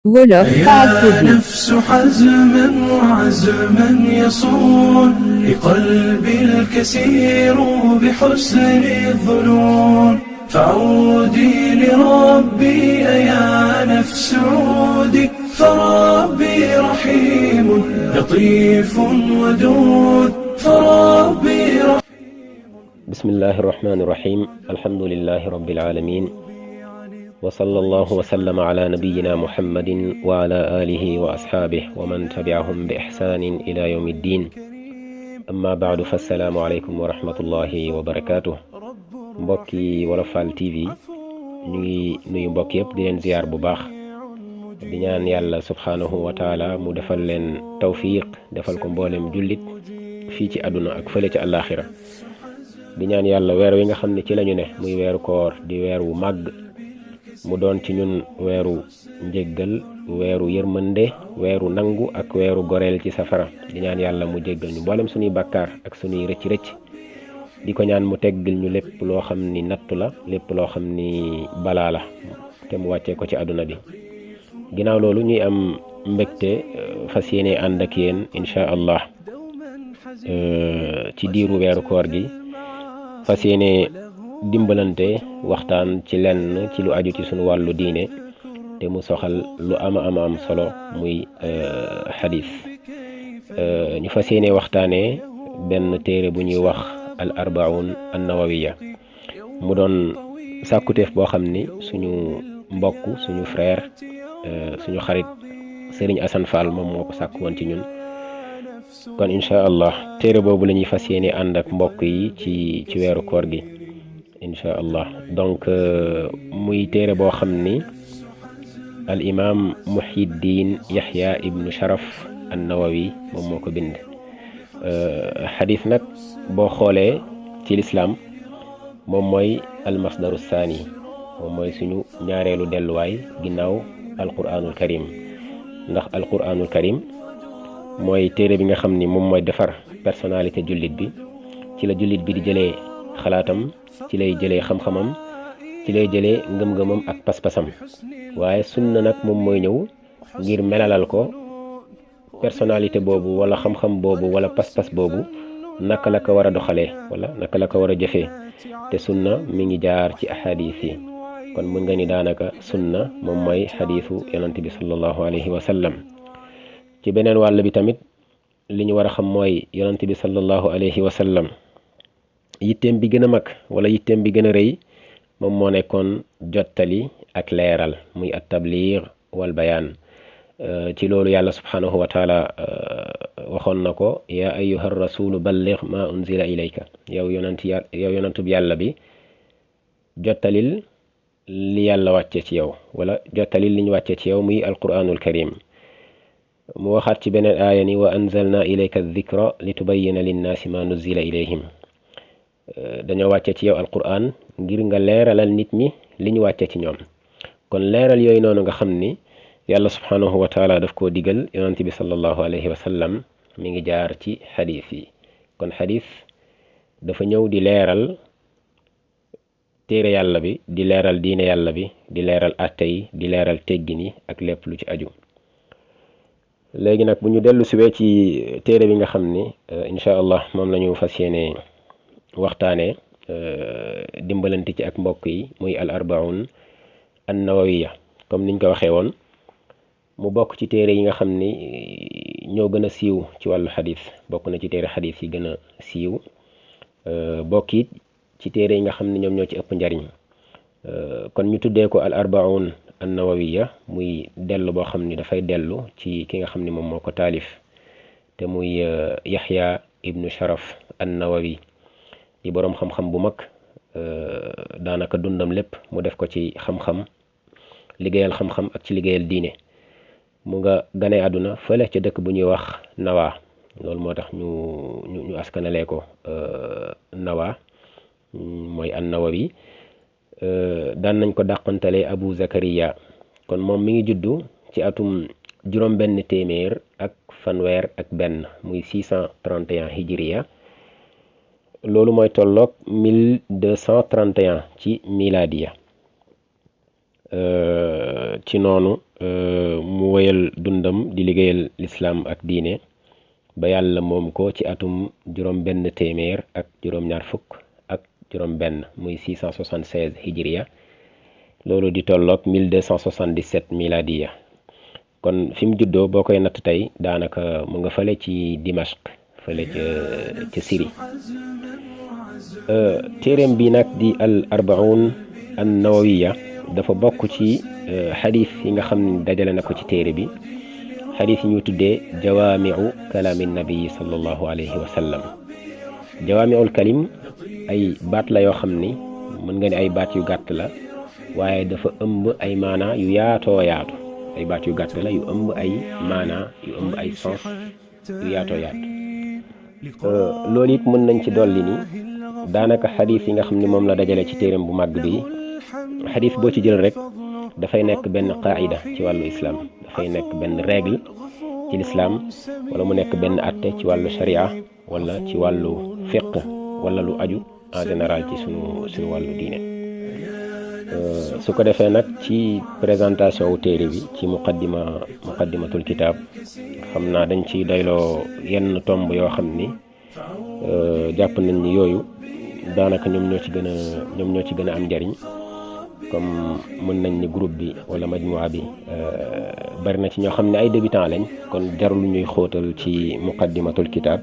Wolof يا نفس حزما وعزما يصون لقلبي الكسير بحسن الظنون فعودي لربي يا نفس عودي فربي رحيم لطيف ودود فربي رحيم. بسم الله الرحمن الرحيم. الحمد لله رب العالمين، وصلى الله وسلم على نبينا محمد وعلى آله وأصحابه ومن تبعهم بإحسان إلى يوم الدين. أما بعد فالسلام عليكم ورحمة الله وبركاته. mbokki Wolof Fall TV ñu ngi nuyu mbokk yëpp di leen ziar bu baax di ñaan yàlla subhanahu wa taala mu defal leen tawfiq defal ko mboolem jullit fii ci àdduna ak fële ci àllaaxira di ñaan yàlla weer wi nga xam ne ci lañu ne muy weeru koor di weer wu màgg mu doon ci ñun weeru njéggal, weeru yërmande, weeru nangu ak weeru goreel ci safara. di ñaan yàlla mu jéggal ñu mboolem suñuy bàkkaar ak suñuy rëcc-rëcc, di ko ñaan mu teggal ñu lépp loo xam ni nattu la, lépp loo xam ni balaa la te mu wàccee ko ci àdduna bi. ginnaaw loolu ñuy am mbégte fas yéene ànd ak yéen incha allah ci diiru weeru koor gi fas yéene dimbalante waxtaan ci lenn ci lu aju ci sunu wàllu diine te mu soxal lu am solo muy xadis. ñu fas yéene waxtaanee benn téere bu ñuy wax al arbaun an nawawiya mu doon sàkkuteef boo xam ni suñu mbokk, suñu frère, suñu xarit Serigne Assane Fall moom moo ko sàkk woon ci ñun. kon incha allah téere boobu la ñuy fas yéene ànd ak mbokk yi ci weeru koor gi incha allah. donc muy téere boo xam ni al imam Muhyiddin Yahya ibnu Sharaf an Nawawi moom moo ko bind. xadis nag boo xoolee ci lislaam moom mooy al masdaru saani, moom mooy suñu ñaareelu delluwaay ginnaaw alquranul karim. ndax alquranul karim mooy téere bi nga xam ni moom mooy defar personnalité jullit bi, ci la jullit bi di jëlee xalaatam, ci lay jëlee xam-xamam, ci lay jëlee ngëm-ngëmam ak pas-pasam. waaye sunna nag moom mooy ñëw ngir melalal ko personnalité boobu wala xam-xam boobu wala pas-pas boobu naka la ko war a doxalee wala naka la ko war a jëfee. te sunna mi ngi jaar ci ahadis yi, kon mën nga ni daanaka sunna moom mooy xadiisu yonent bi sallallahu alayhi wa sallam. ci beneen wàll bi tamit li ñu war a xam mooy yonent bi sallallahu alayhi wa sallam yitteem bi gën a mag wala yitteem bi gën a rëy moom moo nekkoon jottali ak leeral, muy at tabliir wal bayaan. ci loolu yàlla subhanahu wa taala waxoon na ko, yaa ayyuha rasulu balligh ma unzila ilayka, yow yonentub yàlla bi jottalil li yàlla wàcce ci yow wala jottalil li ñu wàcce ci yow muy alquranul karim. mu waxaat ci beneen aaya ni wa anzalna ilayka dhikra litubayyina linnaasi ma nuzila ilayhim, dañoo wàcce ci yow alquran ngir nga leeralal nit ñi li ñu wàcce ci ñoom. kon leeral yooyu noonu nga xam ni yàlla subhanahu wa taala daf koo digal yonent bi sallallahu alayhi wa sallam mi ngi jaar ci xadis yi. kon xadis dafa ñëw di leeral téere yàlla bi, di leeral diine yàlla bi, di leeral atte yi, di leeral teggin yi ak lépp lu ci aju. léegi nag bu ñu dellu siwee ci téere bi nga xam ni incha allah moom la ñu fas yéene waxtaanee dimbalante ci ak mbokk yi, muy al arbaun an nawawiya. comme niñ ko waxee woon, mu bokk ci téere yi nga xam ni ñoo gën a siiw ci wàllu xadis, bokk na ci téere xadis yi gën a siiw, bokk it ci téere yi nga xam ne ñoom ñoo ci ëpp njariñ. kon ñu tuddee ko al arbaun an nawawiya, muy dellu boo xam ni dafay dellu ci ki nga xam ni moom moo ko taalif te muy Yahya ibnu Sharaf an Nawawi, di boroom xam-xam bu mag. daanaka dundam lépp mu def ko ci xam-xam, liggéeyal xam-xam ak ci liggéeyal diine. mu nga gane àdduna fële ca dëkk bu ñuy wax Nawa, loolu moo tax ñu askanalee ko Nawa, mooy an Nawawi. daan nañ ko dàqantalee Abu Zakariya. kon moom mi ngi juddu ci atum juróom benn téeméer ak fanweer ak benn, muy 631 hijriya. loolu mooy tolloog 1231 ci miladiya. ci noonu mu wéyal dundam di liggéeyal lislaam ak diine ba yàlla moom ko ci atum juróom benn téeméer ak juróom-ñaar fukk ak juróom benn muy 676 hijriya loolu di tolloog 1277 miladiya kon fi mu juddoo boo koy natt tey daanaka mu nga fële ci Dimashq fële ca Syrie téereem bi nag di al arbaun an nawawiya dafa bokk ci xadis yi nga xam ne dajale na ko ci téere bi xadis yi ñu tuddee jawaamiu kalaami nabii sallallahu alayhi wa sallam jawaamiul kalim ay baat la yoo xam ni mën nga ne ay baat yu gàtt la waaye dafa ëmb ay maanaa yu yaatoo yaatu ay baat yu gàtt la yu ëmb ay maanaa yu ëmb ay sens yu yaatoo yaatu loolu it mën nañ ci dolli ni daanaka xadis yi nga xam ne moom la dajale ci téereem bu màgg bi xadis boo ci jël rek dafay nekk benn qaida ci wàllu islam dafay nekk benn règle ci l'islam wala mu nekk benn atte ci wàllu sharia wala ci wàllu fiqh wala lu aju en général ci suñu wàllu diine su ko defee nag ci présentation wu téere bi ci muqaddimatul kitaab xam naa dañ ci doyloo yenn tomb yoo xam ni jàpp nañ ni yooyu daanaka ñoom ñoo ci gën a am njariñ comme mën nañ ni groupe bi wala majmua bi bari na ci ñoo xam ne ay débutant lañ kon jarul ñuy xóotal ci muqaddimatul kitaab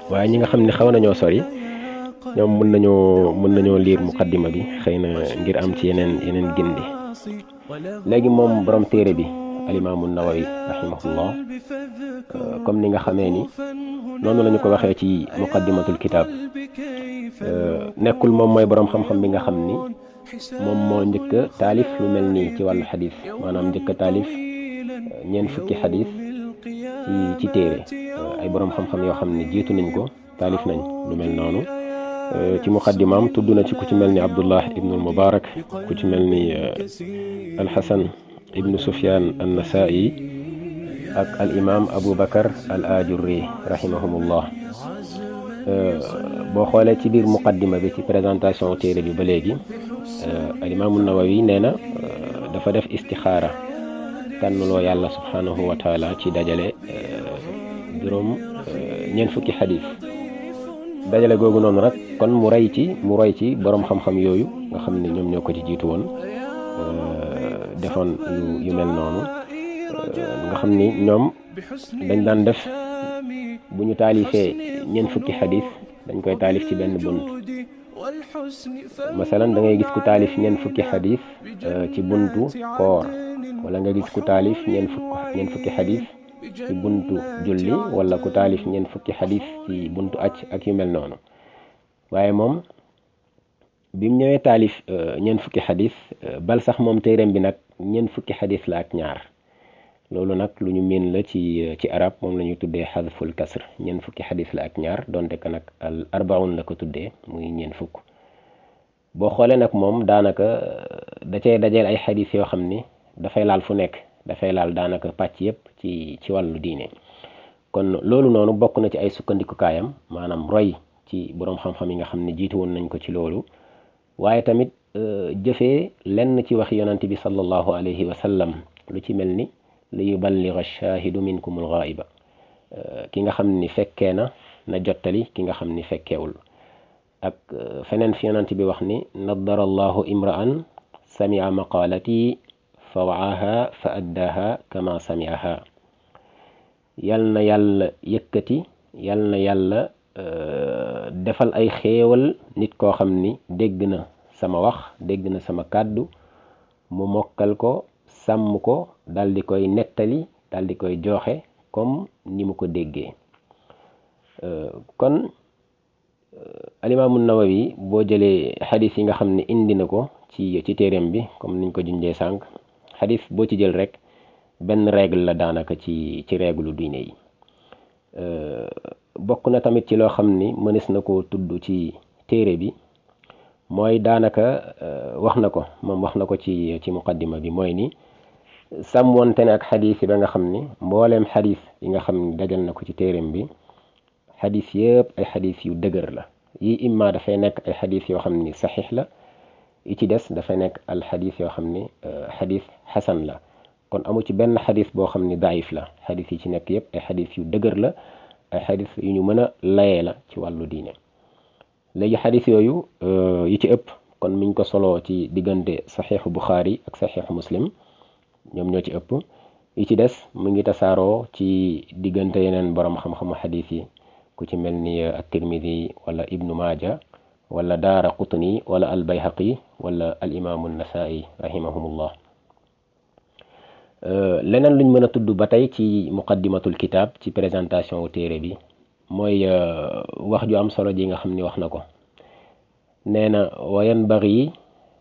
waaye ñi nga xam ne xaw nañoo sori ñoom mën nañoo liir muqaddima bi xëy na ngir am ci yeneen gindi léegi moom borom téere bi alimaamu nawawi rahimahullah comme ni nga xamee ni noonu lañu ko waxee ci muqaddimatul kitaab nekkul moom mooy borom xam-xam bi nga xam ni moom moo njëkk a taalif lu mel nii ci wàllu xadis maanaam njëkk a taalif ñeent fukki xadis ci téere ay borom xam-xam yoo xam ne jiitu nañ ko taalif nañ lu mel noonu ci muqaddimaam tudd na ci ku ci mel ni Abdullah ibnu al-Mubarak ku ci mel ni al-Hasan ibnu Sufyan an-Nasai ak al imam Abu Bakar al-Ajurri rahimahumullah boo xoolee ci biir muqaddima bi ci présentation téere bi ba léegi al imaamu Nawawi nee na dafa def istixaara tànnuloo yàlla subhanahu wa taala ci dajale ñeent fukki xadis dajale googu noonu rek kon mu roy ci borom xam-xam yooyu nga xam ne ñoom ñoo ko ci jiitu woon defoon yu mel noonu nga xam ni ñoom dañ daan def bu ñu taalifee ñeent fukki xadis dañ koy taalif ci benn bunt masalan da ngay gis ku taalif ñeent fukki xadis ci buntu koor wala nga gis ku taalif ñeent fukki xadis ci buntu julli wala ku taalif ñeent fukki xadis ci buntu acc ak yu mel noonu waaye moom bi mu ñëwee taalif ñeent fukki xadis bal sax moom téereem bi nag ñeent fukki xadis la ak ñaar loolu nag lu ñu miin la ci arab moom la ñuy tuddee xadful kasr ñeent fukki xadis la ak ñaar donte que nag al arbaun la ko tuddee muy ñeent fukk boo xoolee nag moom daanaka da cay dajeel ay xadis yoo xam ni dafay laal fu nekk dafay laal daanaka pàcc yépp ci wàllu diine kon loolu noonu bokk na ci ay sukkandikukaayam maanaam roy ci boroom xam-xam yi nga xam ne jiitu woon nañ ko ci loolu waaye tamit jëfee lenn ci wax yonante bi sallallahu alayhi wa sallam lu ci mel ni li yuballigha ash-shahidu minkum al-ghaiba ki nga xam ni fekkee na jottali ki nga xam ni fekkeewul ak feneen fi yonante bi wax ni naddara allahu imra'an sami'a maqalati fa wa'aha fa addaha kama sami'aha yal na yàlla yëkkati yal na yàlla defal ay xéewal nit koo xam ni dégg na sama wax dégg na sama kàddu mu mokkal ko sàmm ko dal di koy nettali dal di koy joxe comme ni mu ko déggee kon alimaamu Nawawi boo jëlee xadis yi nga xam ne indi na ko ci téereem bi comme niñ ko junjee sànq xadis boo ci jël rek benn règle la daanaka ci règle diine yi bokk na tamit ci loo xam ni mënees na ko tudd ci téere bi mooy daanaka wax na ko ci muqaddima bi mooy ni sàmmoonte ne ak xadis yi ba nga xam ni mbooleem xadis yi nga xam ni dajal na ko ci téereem bi xadis yëpp ay xadis yu dëgër la yi imma dafay nekk ay xadis yoo xam ni saxiix la yi ci des dafay nekk al xadis yoo xam ni xadis xasan la. kon amu ci benn xadis boo xam ni daif la. xadis yi ci nekk yépp ay xadis yu dëgër la, ay xadis yu ñu mën a layee la ci wàllu diine. léegi xadis yooyu yi ci ëpp kon miñ ko soloo ci diggante saxiixu Buxaari ak saxiixu Muslim, ñoom ñoo ci ëpp. yi ci des mu ngi tasaaroo ci diggante yeneen borom xam-xamu xadis yi, ku ci mel ni at-Tirmidi wala Ibnu Maaja wala Daara Qutni wala al Bayhaqi wala al imaamu Nasaa'i rahimahumullah. leneen luñ mën a tudd ba tey ci muqaddimatul kitaab ci présentation wu téere bi mooy wax ju am solo ji nga xam ni wax na ko. nee na wa yanbaghi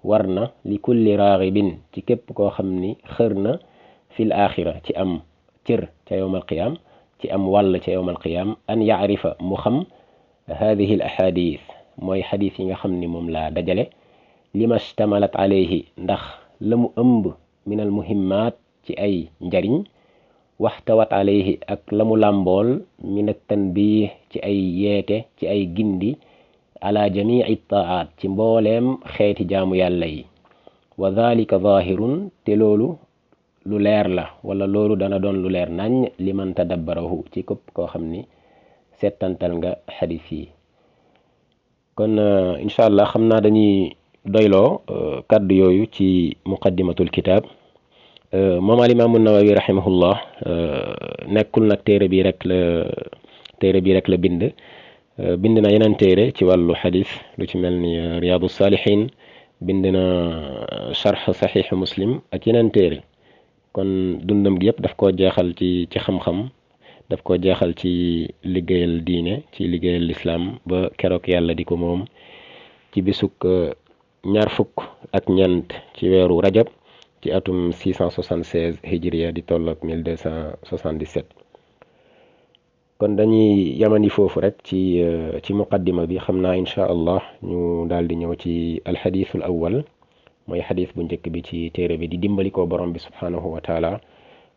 war na li kulli raghibin ci képp koo xam ni xër na fil axira ci am cër ca yowmal qiyaam, ci am wàll ca yowmal qiyaam, an yaarifa mu xam hadihi al ahadith mooy xadis yi nga xam ni moom laa dajale, lima shtamalat alayhi ndax la mu ëmb min al muhimmat ci ay njariñ, waxtawat alayhi ak la mu làmbool min at tanbih ci ay yeete, ci ay gindi, ala jamii taat ci mbooleem xeeti jaamu yàlla yi. wa dhalika zahirun te loolu lu leer la, wala loolu dana doon lu leer nañ liman tadabbarahu ci képp koo xam ni settantal nga xadis yi. kon incha allah xam naa dañuy doyloo kàddu yooyu ci muqaddimatul kitaab. moom al imaamu Nawawi rahimahullah nekkul nag téere bi rek la bind na yeneen téere ci wàllu xadis lu ci mel ni Riyaadu Saalihin, bind na sharh saxiix Muslim ak yeneen téere. kon dundam gi yëpp daf koo jeexal ci xam-xam, daf koo jeexal ci liggéeyal diine, ci liggéeyal lislaam ba keroog yàlla di ko moom ci bisuk 24 ci weeru rajab ci atum 676 hijriya di tolloog 1277. kon dañuy yamani foofu rek ci muqaddima bi. xam naa incha allah ñu daal di ñëw ci alxadisul awwal, mooy xadis bu njëkk bi ci téere bi, di dimbali ko borom bi subhanahu wa taala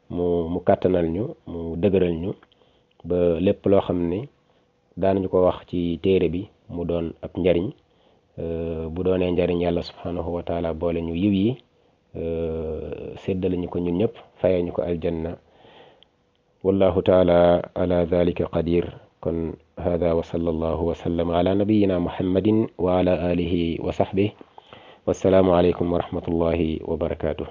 mu kàttanal ñu, mu dëgëral ñu ba lépp loo xam ni daanañu ko wax ci téere bi mu doon ab njariñ. bu doonee njariñ yàlla subhanahu wa taala boole ñu yiw yi, séddale ñu ko ñun ñëpp, fayee ñu ko aljanna. wallahu taala ala dhalika qadir. kon hada wa sallallahu wa sallam ala nabiyina muhammadin wa ala alihi wa sahbihi. والسلام عليكم ورحمة الله وبركاته.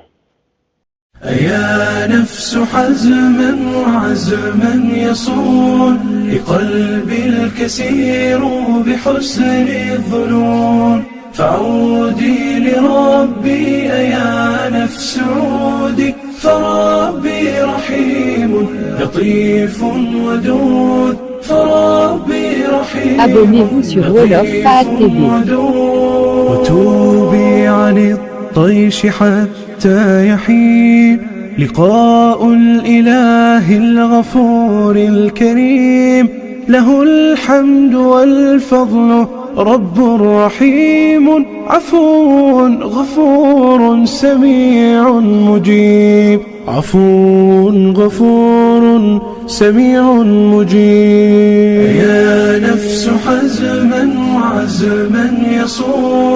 أيا نفس حزما وعزما يصون لقلب الكسير بحسن الظنون، فعودي لربي أيا نفس عودي، فربي رحيم لطيف ودود، فربي رحيم. Abonnez-vous sur Wolof Fahd TV. وتوبي عن الطيش حتى يحين لقاء الإله الغفور الكريم، له الحمد والفضل رب رحيم، عفو غفور سميع مجيب، عفو غفور سميع مجيب. يا نفس حزما وعزما يصون